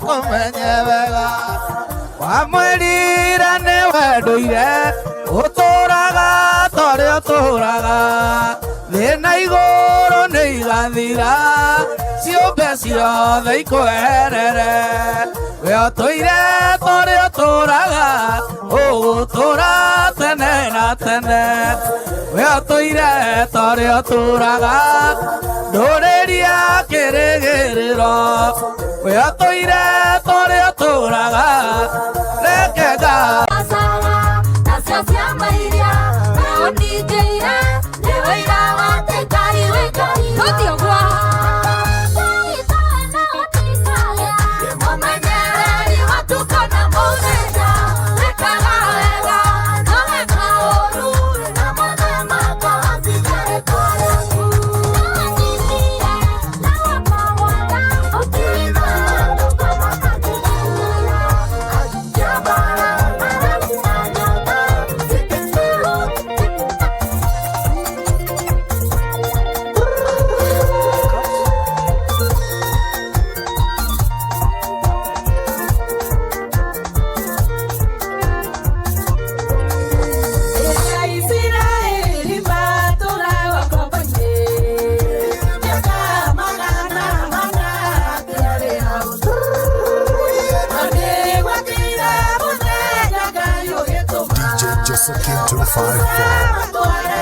Kũmenye wega wamwĩrire nĩ wendũire ũtũraga torĩa ũtũraga thĩ na igũrũ nĩ igathira ciũmbe ciothe ikweherere we ũtũire torĩa ũtũraga ũgũtũra tene na tene we ũtũire torĩa ũtũraga ndũrĩria kĩrĩgĩrĩro we ũtũire torĩa ũtũraga reke nga DJ Joseph 254.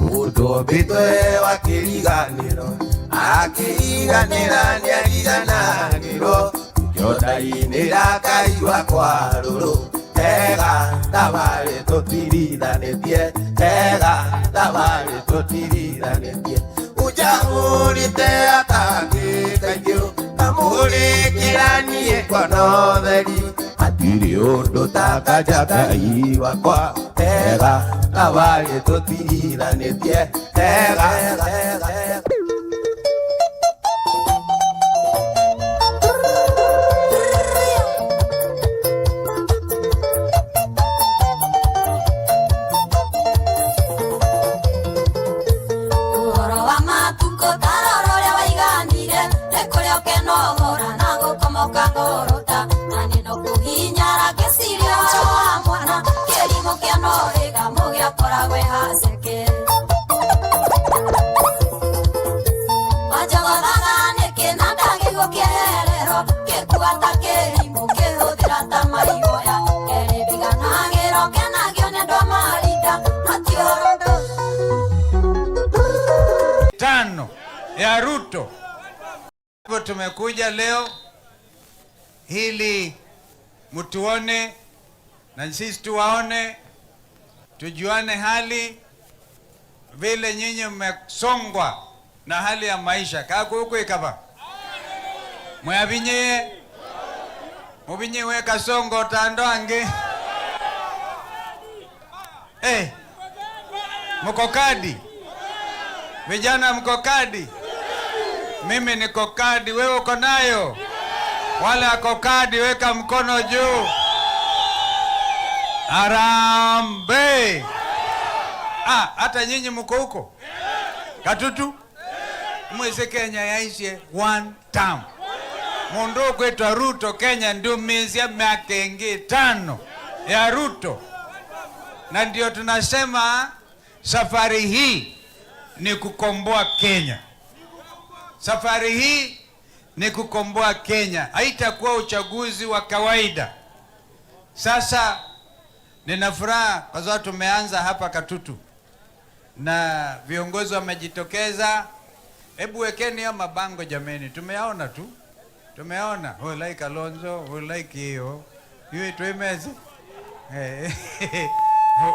Mũndũ wa kĩriganĩro akĩriganĩra nĩariganagĩrwo kĩondainĩra kaigua kwa rũrũ ega thabarĩ tũtirithanĩtie ega thabarĩ tũtirithanĩtie ũnjahũrĩte atangĩkaithiũ kamũrĩkĩranie kono theri hatirĩ ũndũ takaja Ngai wakwa ega thabarĩ tũtirithanĩtie ega. Ũhoro wa matukũ tarora ũrĩa waiganire nĩ kũrĩa ũkenohora na gũkomoka ngorota na nĩ no kũhinyara ngĩciria ũhoro wa mwana kĩrimũ kĩanorĩga mũgĩakoragwo haceke wanjogothaga nĩkĩ na ndagĩguo kĩeherero kĩkua ta kĩrimũ kĩhũthĩra ta maiguoya kerĩbiganagĩro kenagio nĩ andũ a marinda no ti ũhoro 5 ya Ruto. Hivyo tumekuja leo ili mtuone na sisi tuwaone, tujuane hali vile nyinyi mmesongwa na hali ya maisha. Kaku huku ikava mwabinye mubinyiwe kasongo tando ange hey, mko kadi vijana, mko kadi? Mimi niko kadi, wewe uko nayo? Wale ako kadi, weka mkono juu. Harambee! Ah, hata nyinyi mko huko Katutu mwese Kenya yaishe one term. Mundu kwitwa Ruto Kenya ndiumizia miaka ingi 5 ya Ruto, na ndio tunasema safari hii ni kukomboa Kenya. Safari hii ni kukomboa Kenya, haitakuwa uchaguzi wa kawaida. Sasa nina furaha kwa sababu tumeanza hapa Katutu na viongozi wamejitokeza. Hebu wekeni hiyo mabango jameni, tumeona tu, tumeona we like Kalonzo, we like hiyo hiyo tuimeze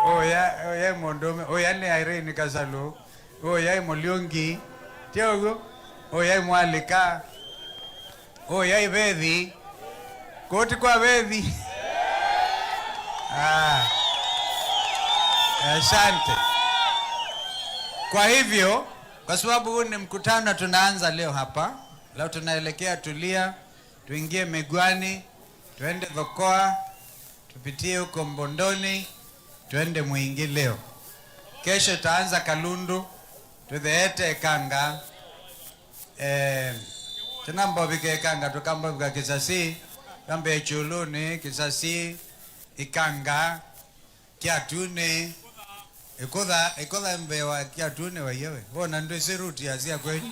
oya oya mondome oya ni Irene Kasalu oya Muliongi tiogo oya Mwalika oya Ibethi koti kwa Bethi. Asante. Kwa hivyo, kwa sababu huu ni mkutano tunaanza leo hapa, leo tunaelekea Tulia, tuingie Migwani, tuende Dhokoa, tupitie huko Mbondoni, tuende Mwingi leo. Kesho tutaanza Kalundu, tutheete Kanga. Tunambobike Kanga, tukambobika Kisasi, kambe Chuluni, Kisasi, Ikanga, Kiatuni, Ikutha, ikutha mbe wa Kiatuni wayewe. Bona ndo siruti azia kwenyu.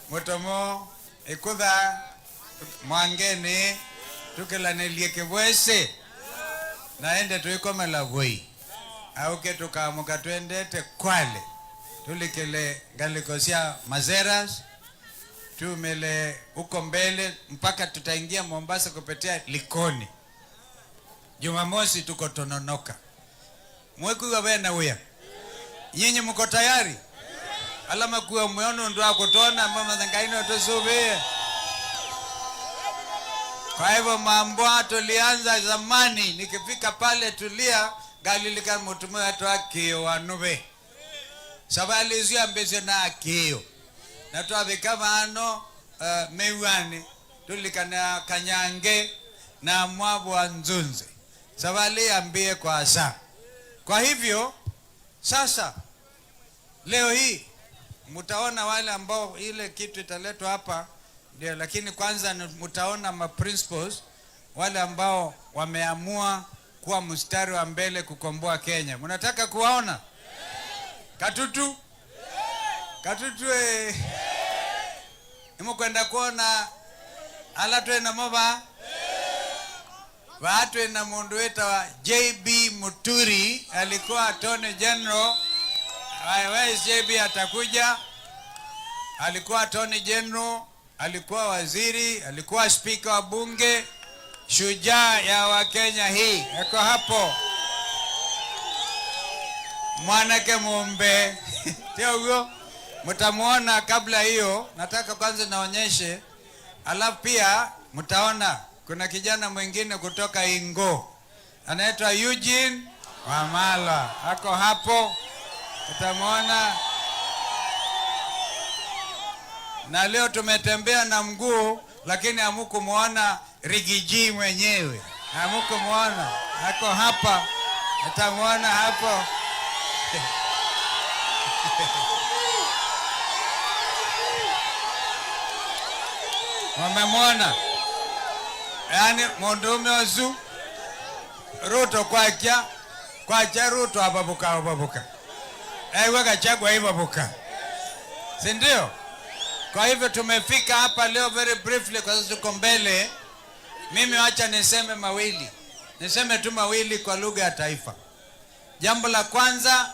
Mutomo, ikutha Mwangeni, tukilanelie Kibwese. Naende tuikomela Voi. Auke tukamuka tuendete Kwale. Tulikele galikosia Mazeras, tumele huko mbele mpaka tutaingia Mombasa kupitia Likoni. Jumamosi tuko Tononoka. Mwekuwa wena uya. Nyinyi mko tayari? Alama kuwa mweono ndo akutona mama zangaino tusubie. Kwa hivyo mambo tulianza zamani, nikifika pale Tulia galilika mutume watu akio wanube. Sabali zia mbesio na akio. Na twavika vano mewani tulikana Kanyange na mwabu wa Nzunze. Sabali ambie kwa asa. Kwa hivyo sasa leo hii mtaona wale ambao ile kitu italetwa hapa ndio, lakini kwanza mtaona ma principles wale ambao wameamua kuwa mstari wa mbele kukomboa Kenya. Mnataka kuwaona? Katutu? Katutu Nimekwenda kuona ala twena moba. Watu na mundu weta JB Muturi alikuwa Attorney General. Where JB atakuja. Alikuwa Attorney General, alikuwa waziri, alikuwa speaker wa bunge, shujaa ya Wakenya hii. Yuko hapo. Mwanake Mumbe. Tiogo. Mtamuona kabla hiyo, nataka kwanza naonyeshe. Alafu pia mtaona kuna kijana mwingine kutoka Ingo anaitwa Eugene Wamalwa, ako hapo, mtamuona. Na leo tumetembea na mguu, lakini hamukumuona Rigiji mwenyewe, hamukumuona, ako hapa, mtamuona hapo. Wamemwona. Yaani mundume ozu Ruto kwacha kwacha Ruto ababuka ababuka. Ewe Gachagua ibabuka. Si ndio? Kwa hivyo tumefika hapa leo very briefly kwa sababu tuko mbele. Mimi wacha niseme mawili. Niseme tu mawili kwa lugha ya taifa. Jambo la kwanza,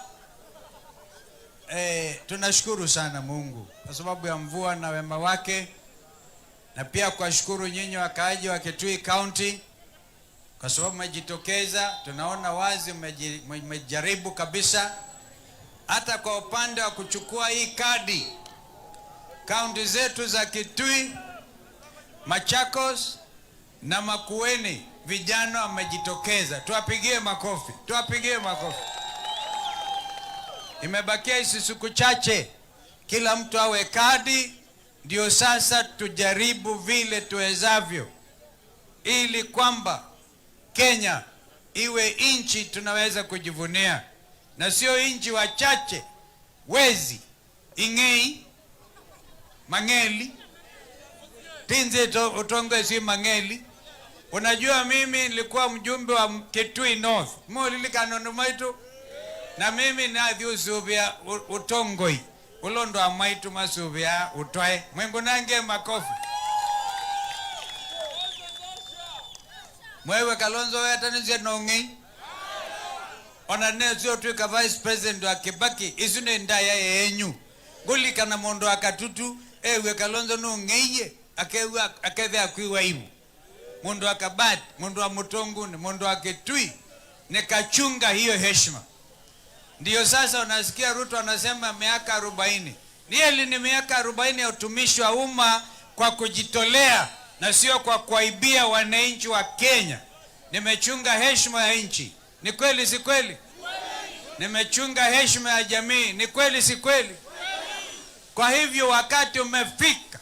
tunashukuru sana Mungu kwa sababu ya mvua na wema wake, na pia kuwashukuru nyinyi wakaaji wa Kitui County kwa sababu mmejitokeza. Tunaona wazi mmejaribu kabisa. Hata kwa upande wa kuchukua hii kadi, kaunti zetu za Kitui, Machakos na Makueni, vijana wamejitokeza. Tuwapigie makofi, tuwapigie makofi. Imebakia hizi siku chache kila mtu awe kadi, ndio sasa tujaribu vile tuwezavyo ili kwamba Kenya iwe nchi tunaweza kujivunia, na sio nchi wachache wezi ingei. Mangeli tinze utongwe si Mangeli. Unajua mimi nilikuwa mjumbe wa Kitui North mulilikanonu maitu na mimi nathi usuvia utongoi ulondo wa maitu masuvia utwae mwengu nange makofi. Mwewe Kalonzo wetanise nong'ei ona nesio twika vice president wa Kibaki isu ni ndaya yenyu ngulikana mundu akatutu ewe Kalonzo nung'eiye akewa akethe akwiwa ivu mundu wa Kabati, mundu wa Mutonguni, mundu wa Kitui, nikachunga hiyo heshima. Ndiyo sasa unasikia Ruto anasema miaka 40. Nieli ni miaka 40 ya utumishi wa umma kwa kujitolea na sio kwa kuaibia wananchi wa Kenya. Nimechunga heshima ya nchi. Ni kweli si kweli? Nimechunga heshima ya jamii. Ni kweli si kweli? Kwa hivyo wakati umefika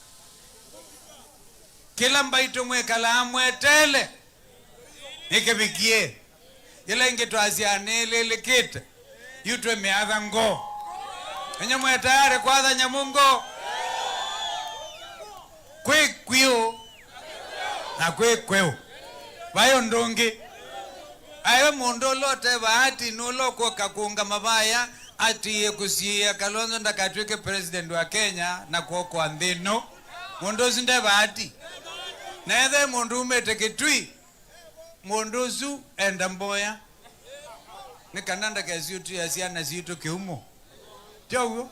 kila mbaitu mwekala amwetele nikivikie ila ingi twasianililikite yutwe miatha ngo enye mwe tayari kwatha nyamungo kwi kwiu na kwi kwiu vayo ndungi ayo mundu ulote bahati nulokuoka kuunga mavaya atiye kusiia Kalonzo ndakatwike president wa Kenya na kuokoa nthino mundu usu nde bahati nethe mundu umete Kitui mundu usu enda mboya ni kana ndakesiutia ciana ciitu kiumo tioguo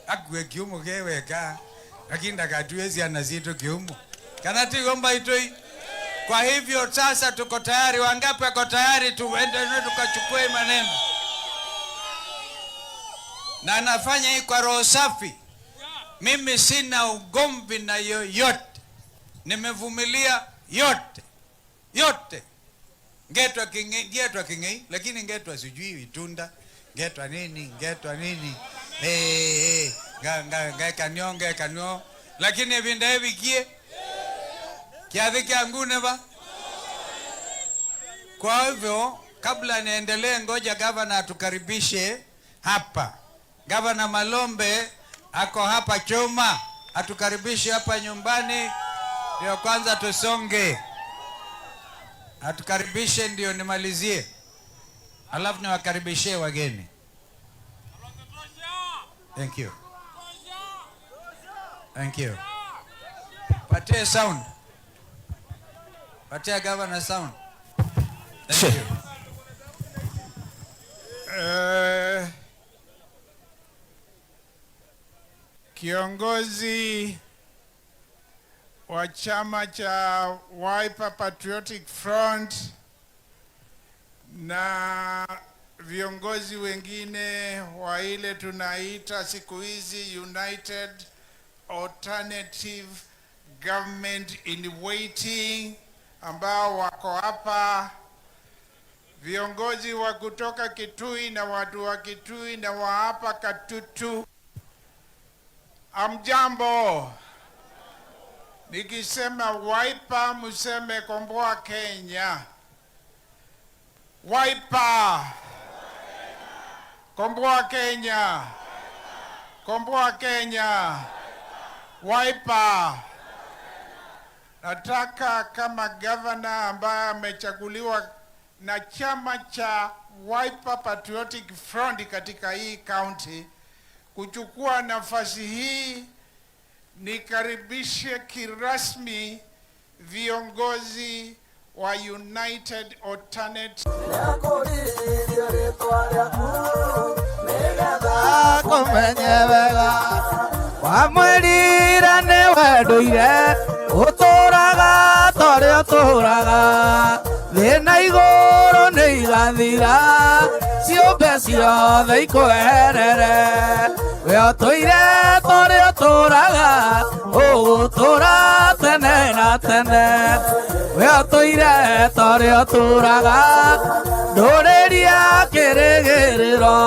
akue kiumo keweka lakini ndakatue ciana ciitu kiumo kana tigo mbaitui. Kwa hivyo sasa tuko tayari. Wangapi wako tayari tuende tukachukue maneno? Na nafanya hii kwa roho safi. Mimi sina ugomvi na yoyote, nimevumilia yote yote. Ngetwa king'ei, ngetwa king'ei, lakini ngetwa sijui itunda, ngetwa nini, ngetwa nini, hey, hey, nga nga nga kanyo, lakini vinda hivi kie kiathi kyangu neva. Kwa hivyo kabla niendelee, ngoja gavana atukaribishe hapa. Gavana Malombe ako hapa Choma, atukaribishe hapa nyumbani, ndio kwanza tusonge. Atukaribishe ndio nimalizie, alafu niwakaribishie wageni. Thank you. Thank you. Patie sound. Patia governor sound. Thank you. Kiongozi wa chama cha Wiper Patriotic Front na viongozi wengine wa ile tunaita siku hizi United Alternative Government in Waiting ambao wako hapa, viongozi wa kutoka Kitui na watu wa Kitui na wa hapa Katutu, amjambo. Nikisema Wiper mseme komboa Kenya. Wiper, komboa Kenya, komboa Kenya, Wiper. Nataka kama governor ambaye amechaguliwa na chama cha Wiper Patriotic Front katika hii county kuchukua nafasi hii nikaribishe kirasmi viongozi wa United Alternative Wamwĩrire nĩ wendoire ũtũraga torĩa ũtũraga thĩ na igũrũ nĩ igathira ciũmbe ciothe ikweherere we ũtũire torĩa ũtũraga ũgũtũra tene na tene we ũtũire torĩa ũtũraga ndũrĩria kĩrĩgĩrĩro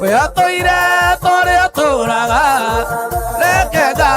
we ũtũire torĩa ũtũraga reke nga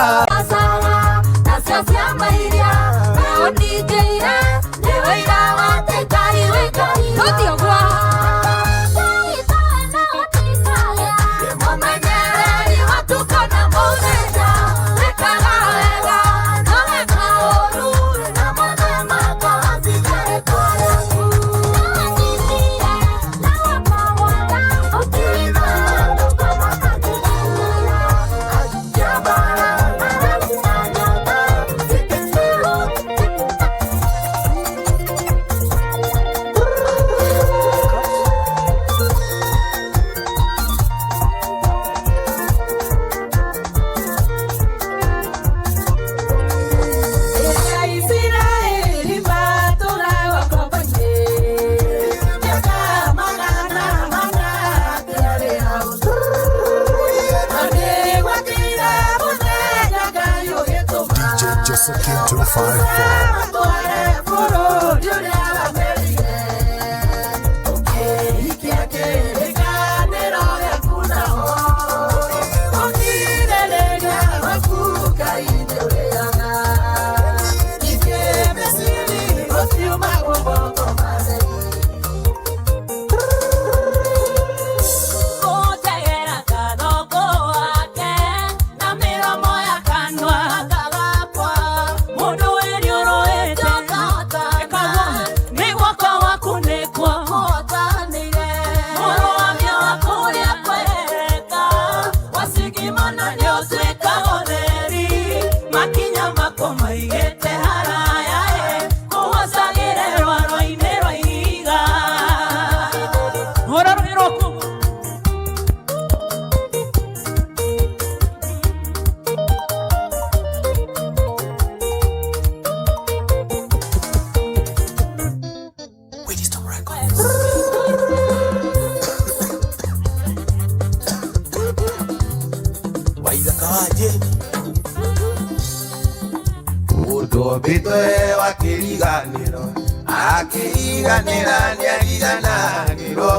Joseph 254. Bitwe wakiriganiro akiriganira nĩariganagĩrwo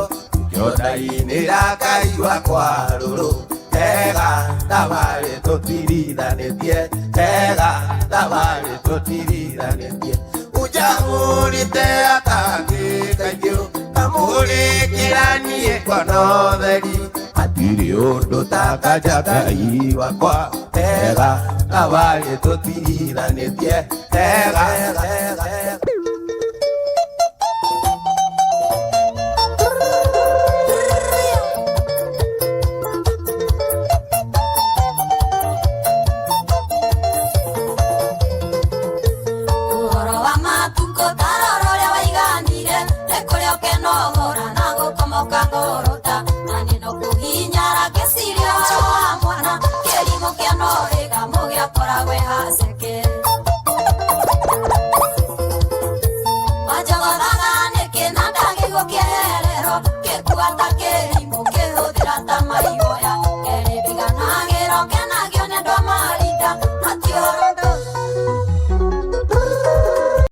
kĩondainĩra kaigua kwa rũrũ tega thabarĩ tũtirithanĩtie tega thabarĩ tũtirithanĩtie ũnjamũrĩte atangĩkaigĩũ kamũrĩkĩranie kono theri hatirĩ ũndũ ta kaja Ngai wakwa tega thabarĩ tũtirithanĩtie tega. Kenagio nĩ andũ a marinda, matioro.